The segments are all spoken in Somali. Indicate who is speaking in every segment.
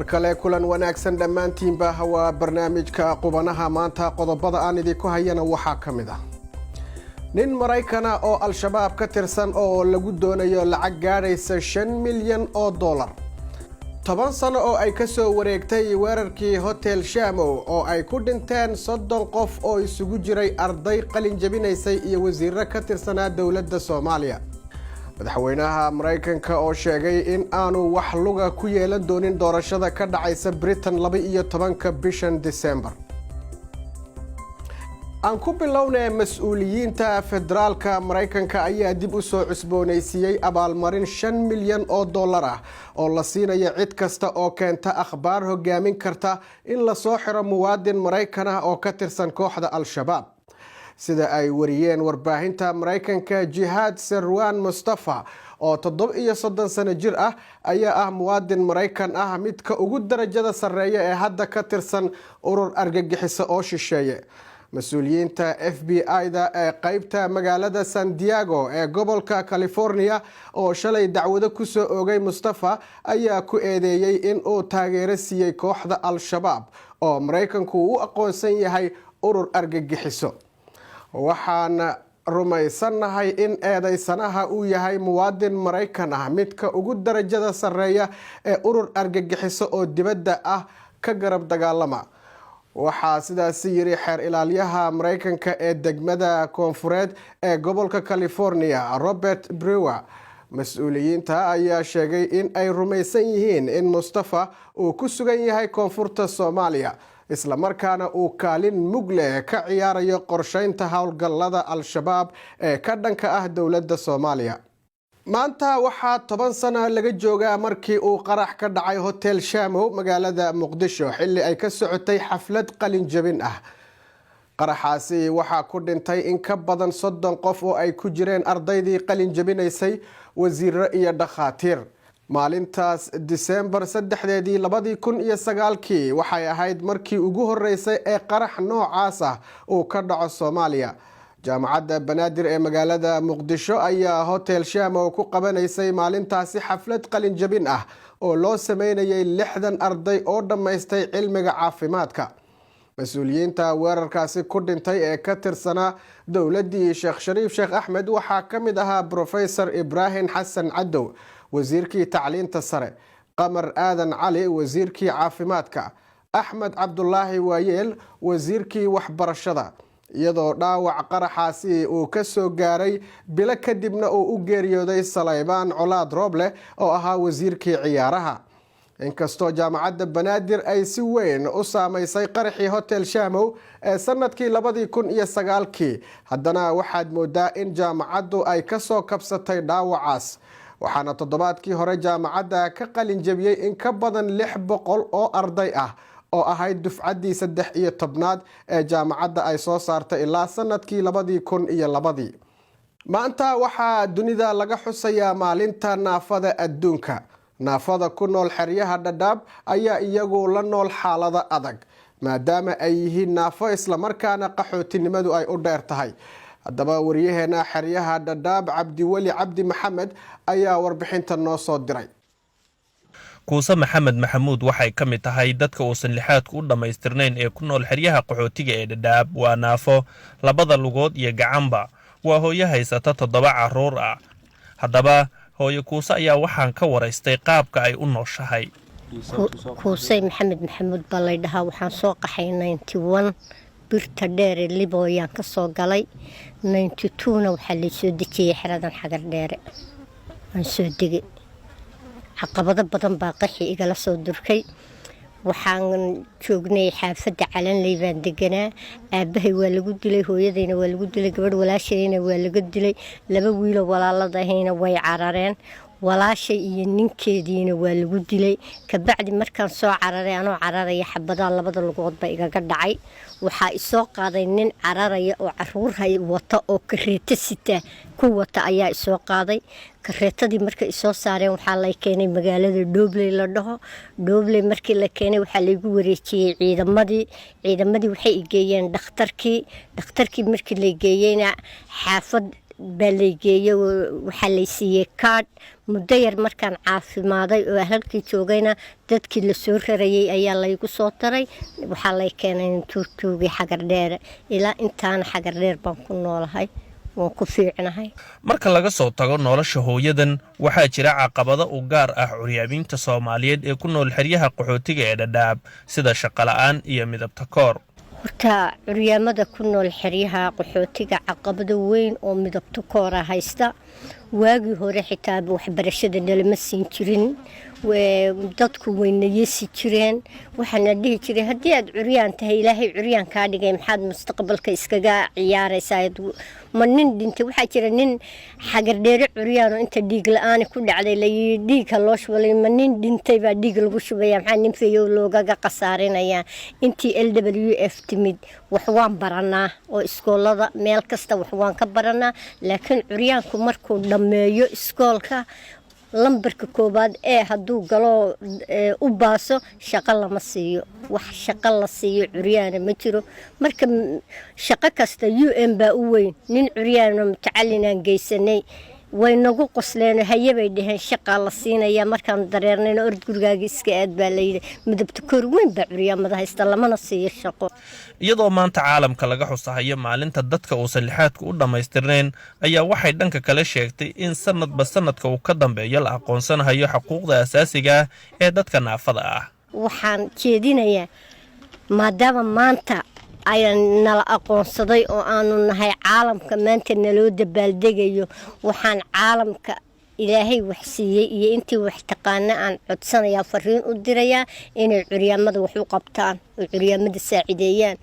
Speaker 1: Mar kale kulan wanaagsan dhammaantiinba. Waa barnaamijka Qubanaha maanta. Qodobada aan idinku hayana waxaa ka mid ah nin Maraykana oo Al-Shabaab ka tirsan oo lagu doonayo lacag gaadhaysa $5 milyan. 10 sano oo ay ka soo wareegtay weerarkii Hotel Shamow oo ay ku dhinteen 30 qof oo isugu jiray arday qalin jabinaysay iyo wasiirro ka tirsanaa dowladda Soomaaliya. Madaxweynaha Maraykanka oo sheegay in aanu wax luga ku yeelan doonin doorashada ka dhacaysa Britain 12-ka bishan Disembar. Aan ku bilownay, mas-uuliyiinta federaalka Maraykanka ayaa dib u soo cusboonaysiiyey abaalmarin $5 milyan ah oo la siinayo cid kasta oo keenta akhbaar hogaamin karta in lasoo xiro muwaadin Maraykan ah oo ka tirsan kooxda Al-Shabaab. Sida ay wariyeen warbaahinta Maraykanka, Jihaad Sarwaan Mustafa oo 37 sano jir ah ayaa ah muwaadin Maraykan ah midka ugu darajada sarreeya ee hadda ka tirsan urur argagixiso oo shisheeye. Mas-uuliyiinta FBI-da ee qeybta magaalada San Diego ee gobolka California oo shalay dacwado kusoo oogay Mustafa ayaa ku eedeeyey in uu taageero siiyey kooxda Al-Shabaab oo Maraykanku u aqoonsan yahay urur argagixiso. "Waxaan rumaysannahay in eedeysanaha uu yahay muwaadin Maraykan ah midka ugu darajada sarreeya ee urur argagixiso oo dibadda ah ka garab dagaalama," waxaa sidaasi yiri xeer ilaalyaha Maraykanka ee degmada koonfureed ee gobolka California, Robert Brewer. Mas-uuliyiinta ayaa sheegay in ay rumaysan yihiin in Mustafa uu ku sugan yahay koonfurta Soomaaliya, islamarkaana uu kaalin mug leh ka ciyaarayo qorsheynta howlgallada Al-Shabaab ee ka dhanka ah dowladda Soomaaliya. Maanta waxaa 10 sano laga joogaa markii uu qarax ka dhacay Hotel Shamow magaalada Muqdisho, xilli ay ka socotay xaflad qalin jabin ah. Qaraxaasi waxaa ku dhintay in ka badan 30 qof oo ay ku jireen ardaydii qalin jabinaysay, wasiiro iyo dhakhaatiir. Maalintaas Disembar 3-deedii 2009-kii waxay ahayd markii ugu horeysay ee qarax noocaas ah uu ka dhaco Soomaaliya. Jaamacadda Banaadir ee magaalada Muqdisho ayaa Hotel Shamow ku qabanaysay maalintaasi xaflad qalin jabin ah oo loo sameynayay 60 arday oo dhammaystay cilmiga caafimaadka. Mas-uuliyiinta weerarkaasi ku dhintay ee ka tirsanaa dowladdii Sheekh Shariif Sheekh Axmed waxaa ka mid ahaa Brofesor Ibraahim Xasan Cadow, wasiirkii tacliinta sare, Qamar Aadan Cali, wasiirkii caafimaadka, Axmed Cabdulaahi Waayeel, wasiirkii waxbarashada, iyadoo dhaawac qaraxaasi uu ka soo gaaray bilo kadibna uu u geeriyooday Salaybaan Colaad Rooble oo ahaa wasiirkii ciyaaraha. Inkastoo Jaamacadda Banaadir ay si weyn u saameysay qaraxii Hotel Shamow ee sanadkii 2009-kii, haddana waxaad moodaa in jaamacaddu ay kasoo kabsatay dhaawacaas, waxaana toddobaadkii hore jaamacadda ka qalin jabiyey in ka badan 600 oo arday ah oo ahayd dufcaddii 13-aad ee jaamacadda ay soo saartay ilaa sanadkii 2002-dii. Maanta waxaa dunida laga xusayaa Maalinta Naafada Adduunka. Naafada ku nool xeryaha Dhadhaab ayaa iyagu la nool xaalado adag, maadaama ay yihiin naafo islamarkaana qaxootinimadu ay u dheer tahay. Haddaba wariyaheena xeryaha Dhadhaab, Cabdiweli Cabdi Maxamed, ayaa warbixinta noo soo diray.
Speaker 2: Kuuse Maxamed Maxamuud waxay ka mid tahay dadka uusan lixaadku u dhammaystirnayn ee ku nool xeryaha qaxootiga ee Dhadhaab. Waa naafo labada lugood iyo gacanba. Waa hooyo haysata toddoba carruur ah. Haddaba hooyo Kuuse ayaa waxaan ka waraystay qaabka ay u nooshahay.
Speaker 3: Kuusey Maxamed Maxamuud baa lay dhahaa. Waxaan soo qaxay 91, birta dheere Libooyaan ka soo galay. 92-na waxaa laysoo dejiyey xeradan Xagar Dheere aan soo degay. Caqabado badan baa qaxi igala soo durkay. Waxaan joognay xaafadda Calanley baan deganaa. Aabbahay waa lagu dilay, hooyadayna waa lagu dilay, gabadh walaashayna waa laga dilay, laba wiiloo walaaladahayna way carareen, walaashay iyo ninkeediina waa lagu dilay. Kabacdi markaan soo cararay, anoo cararaya, xabadaa labada lugoodba igaga dhacay. Waxaa isoo qaaday nin cararaya oo caruur wata oo kareeto sita ku wata ayaa isoo qaaday. Kareetadii markay isoo saareen, waxaa lay keenay magaalada Dhoobley la dhaho. Dhoobley markii la keenay, waxaa laygu wareejiyey ciidamadii. Ciidamadii waxay igeeyeen dhakhtarkii. Dhakhtarkii markii la geeyeyna, xaafad baa laygeeyey, waxaa lay siiyey kaadh. Muddo yar markaan caafimaaday oo halkii joogayna, dadkii lasoo rarayay ayaa laygu soo taray. Waxaa lay keenay tuurtuugii Xagardheere. Ilaa intaana Xagardheer baan ku noolahay, waan ku fiicnahay.
Speaker 2: Marka laga soo tago nolosha hooyadan, waxaa jira caqabado u gaar ah curyaamiinta Soomaaliyeed ee ku nool xeryaha qaxootiga ee Dhadhaab, sida shaqola'aan iyo midabta koor.
Speaker 3: Horta curyaamada ku nool xeryaha qaxootiga caqabado weyn oo midabta koora haysta. Waagii hore xitaa waxbarashada nalama siin jirin, dadku waynayesi jireen. Waxaana dhihi jiray, haddii aad curyaan tahay, Ilaahay curyaan kaa dhigay, maxaad mustaqbalka iskaga ciyaaraysaa? Ma nin dhintay? Waxaa jira nin Xagardheere curyaanoo inta dhiig la-aani ku dhacday layii dhiigha loo shubay. Ma nin dhintay baa dhiig lagu shubaya? Maxaa nin fayow loogaga khasaarinayaa? Intii LWF timid wax waan baranaa oo iskoolada meel kasta wax waan ka baranaa, laakiin curyaanku markuu dhammeeyo iskoolka, lambarka koowaad ee hadduu galo u baaso, shaqo lama siiyo. Wax shaqo la siiyo curyaana ma jiro. Marka shaqo kasta UN baa u weyn. Nin curyaano mutacalinaan geysanay, way nagu qosleen. Haye bay dhaheen, shaqaa la siinaya. Markaan dareernayna, ord gurigaaga iska aad baa layidhi. Midabta koor weyn baa curyaamada haysta, lamana siiyo shaqo.
Speaker 2: Iyadoo maanta caalamka laga xusahayo maalinta dadka uusan lixaadku u dhammaystirnayn, ayaa waxay dhanka kale sheegtay in sanadba sanadka uu ka dambeeyo la aqoonsanahayo xuquuqda asaasiga ah ee dadka naafada ah.
Speaker 3: Waxaan jeedinayaa, maadaama maanta ayaa nala aqoonsaday oo aanu nahay caalamka maanta naloo dabaaldegayo, waxaan caalamka Ilaahay wax siiyey iyo intii wax taqaana aan codsanayaa, fariin u dirayaa inay curyaamada wax u qabtaan oo curyaamada saacideeyaan,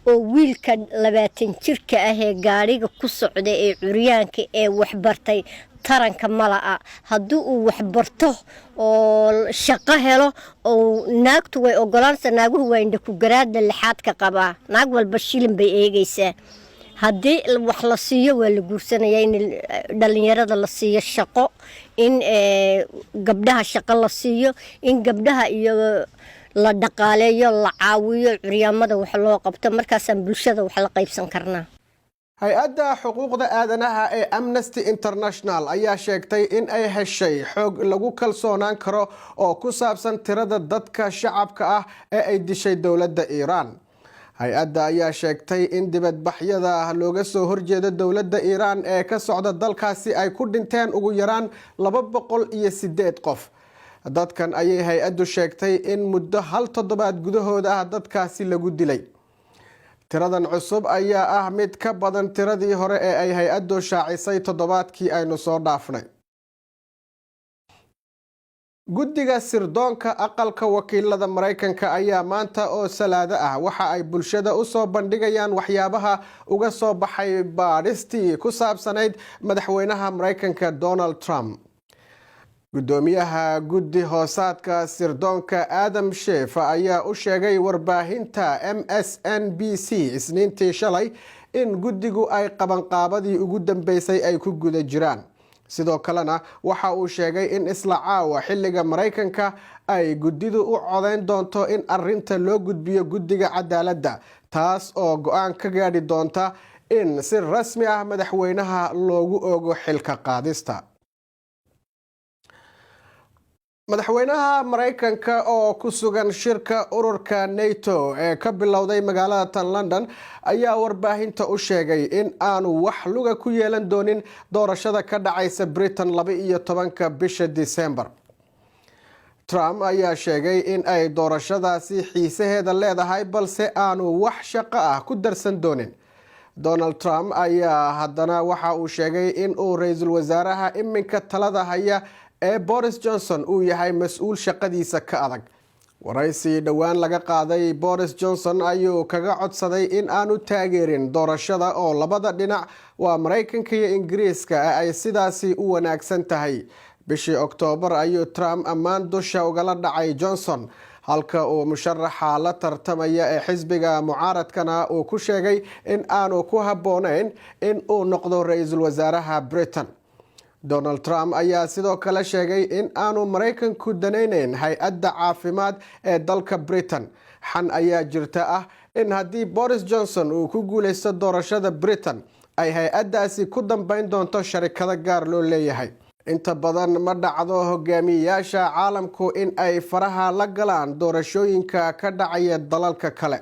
Speaker 3: oo wiilka 20 jirka ah ee gaadhiga ku socda ee curyaanka ee waxbartay taranka mala'a. Haddii uu waxbarto oo shaqo helo oo naagtu way ogolaanaysaa. Naaguhu waa indhaku garaadda lixaadka qabaa, naag walba shilin bay eegaysaa. Haddii wax la siiyo waa la guursanayaa. In dhalinyarada la siiyo shaqo, in gabdhaha shaqo la siiyo, in gabdhaha iyo la dhaqaaleeyo, la caawiyo, curyaamada wax loo qabto, markaasaan bulshada wax la qaybsan karnaa.
Speaker 1: Hay-adda xuquuqda aadanaha ee Amnesty International ayaa sheegtay in ay heshay xog lagu kalsoonaan karo oo ku saabsan tirada dadka shacabka ah ee ay dishay dowladda Iiraan. Hay-adda ayaa sheegtay in dibadbaxyada looga soo horjeeda dowladda Iiraan ee ka socda dalkaasi ay ku dhinteen ugu yaraan 208 qof. Dadkan ayay hay-addu sheegtay in muddo hal toddobaad gudahooda ah dadkaasi lagu dilay. Tiradan cusub ayaa ah mid ka badan tiradii hore ee ay hay-addu shaacisay toddobaadkii aynu soo dhaafnay. Guddiga sirdoonka Aqalka Wakiilada Maraykanka ayaa maanta oo Salaado ah waxa ay bulshada u soo bandhigayaan waxyaabaha uga soo baxay baadhistii ku saabsanayd madaxweynaha Maraykanka Donald Trump. Guddoomiyaha guddi hoosaadka sirdoonka Adam Schiff ayaa u sheegay warbaahinta MSNBC Isniintii shalay in guddigu ay qabanqaabadii ugu dambeysay ay ku guda jiraan. Sidoo kalena waxa uu sheegay in isla caawa xilliga Maraykanka ay guddidu u codeyn doonto in arinta loo gudbiyo guddiga cadaaladda, taas oo go-aan ka gaadhi doonta in si rasmi ah madaxweynaha loogu ogo xilka qaadista. Madaxweynaha Maraykanka oo ku sugan shirka ururka NATO ee ka bilowday magaalada tan London ayaa warbaahinta u sheegay in aanu wax luga ku yeelan doonin doorashada ka dhacaysa Britain 12-ka bisha December. Trump ayaa sheegay in ay doorashadaasi xiisaheeda leedahay, balse aanu wax shaqo ah ku darsan doonin. Donald Trump ayaa haddana waxa uu sheegay in uu ra-iisul wasaaraha iminka talada haya ee Boris Johnson uu yahay mas-uul shaqadiisa ka adag. Waraysi dhowaan laga qaaday Boris Johnson ayuu kaga codsaday in aanu taageerin doorashada, oo labada dhinac, waa Maraykanka iyo Ingiriiska, ee ay sidaasi u wanaagsan tahay. Bishii Oktoobar ayuu Trump ammaan dusha ugala dhacay Johnson, halka uu musharaxa la tartamaya ee xisbiga mucaaradkana uu ku sheegay in aanu ku habboonayn in uu noqdo ra-iisul wasaaraha Britain. Donald Trump ayaa sidoo kale sheegay in aanu Maraykanku danayneyn hay-adda caafimaad ee dalka Britain. Xan ayaa jirta ah in haddii Boris Johnson uu ku guuleysto doorashada Britain ay hay-addaasi ku dambeyn doonto sharikado gaar loo leeyahay. Inta badan ma dhacdo hogaamiyeyaasha caalamku in ay faraha la galaan doorashooyinka ka dhacaya dalalka kale.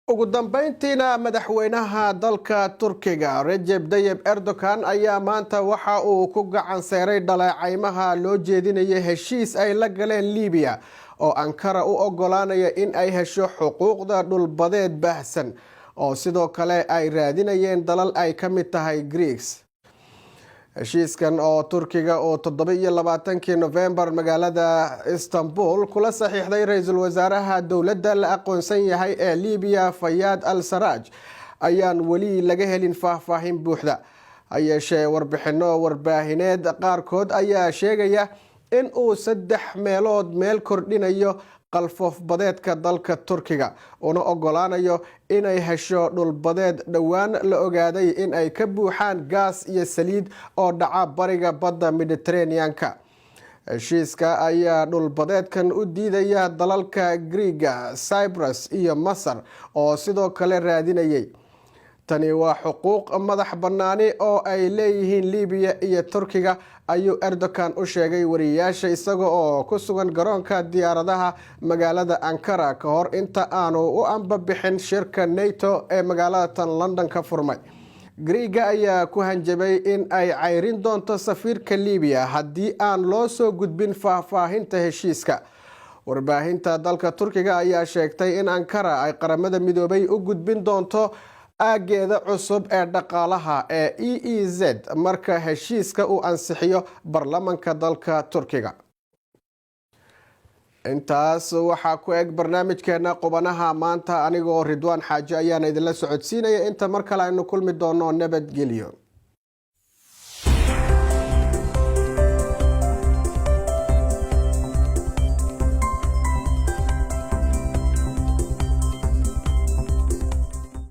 Speaker 1: Ugu dambeyntiina, madaxweynaha dalka Turkiga Rajeb Dayeb Erdogan ayaa maanta waxa uu ku gacan seeray dhaleecaymaha loo jeedinaya heshiis ay la galeen Libiya oo Ankara u ogolaanaya in ay hesho xuquuqda dhulbadeed baahsan, oo sidoo kale ay raadinayeen dalal ay ka mid tahay Greece. Heshiiskan oo Turkiga oo 27-kii Nofembar magaalada Istanbul kula saxiixday ra-iisul wasaaraha dowladda la aqoonsan yahay ee Libiya, Fayaad al Saraaj, ayaan weli laga helin faahfaahin buuxda. Ha yeeshee, warbixino warbaahineed qaarkood ayaa sheegaya in uu saddex meelood meel kordhinayo qalfoofbadeedka dalka Turkiga, una ogolaanayo inay hesho dhulbadeed dhowaan la ogaaday in ay ka buuxaan gaas iyo saliid oo dhaca bariga badda Mediteraneanka. Heshiiska ayaa dhulbadeedkan u diidaya dalalka Griiga, Cyprus iyo Masar oo sidoo kale raadinayay. Tani waa xuquuq madax bannaani oo ay leeyihiin Libiya iyo Turkiga, ayuu Erdogan u sheegay wariyeyaasha isaga oo ku sugan garoonka diyaaradaha magaalada Ankara, ka hor inta aanu u ambabixin shirka NATO ee magaalada tan London ka furmay. Griiga ayaa ku hanjabay in ay cayrin doonto safiirka Libiya haddii aan loo soo gudbin faahfaahinta heshiiska. Warbaahinta dalka Turkiga ayaa sheegtay in Ankara ay Qaramada Midoobay u gudbin doonto aageeda cusub ee dhaqaalaha ee EEZ marka heshiiska uu ansixiyo baarlamanka dalka Turkiga. Intaas waxaa ku eg barnaamijkeena qubanaha maanta. Anigoo Ridwaan Xaaji ayaana idinla socodsiinaya. Inta mar kale aynu kulmi doono, nabadgelyo.